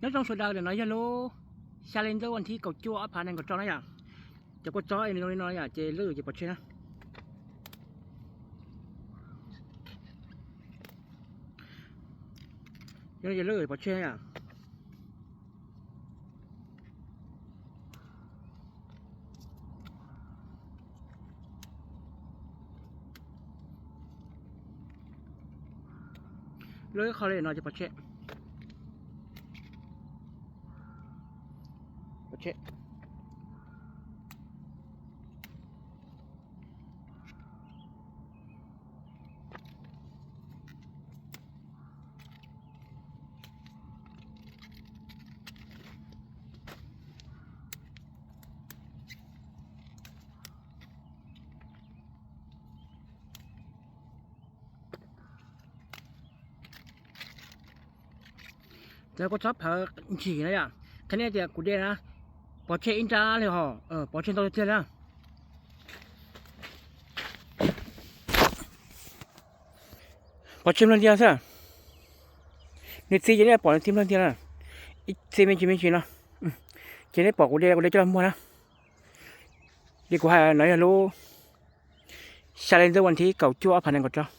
Nyob zoo sawv daws, ntawm no yog lub xya li ntawm vas thib kaum cuaj ob phav nees nkaum rau na yom. Cov kua txob zoo li no yom, ces lwj ces pov tseg na. Ces lwj pov tseg yom. Lwj ib qho li no ces pov tseg. Pov tseg. Cov kua txob phawv ntsim na yom, qhia nej tias kuv de na, pov tseg ib nrab li hos, pov tseg ntau tiag tiag li. Pov tseg nplawg ntiag xwb. Nws txi ces nej pom nws txi nplawg ntiag na. Ib txi me ntsis me ntsis no. Ces nej pom kuv de, kuv de coj los muag na. Li kuv hais no yog lub xya li ntawm vas thib kaum cuaj ob phav nees nkaum rau.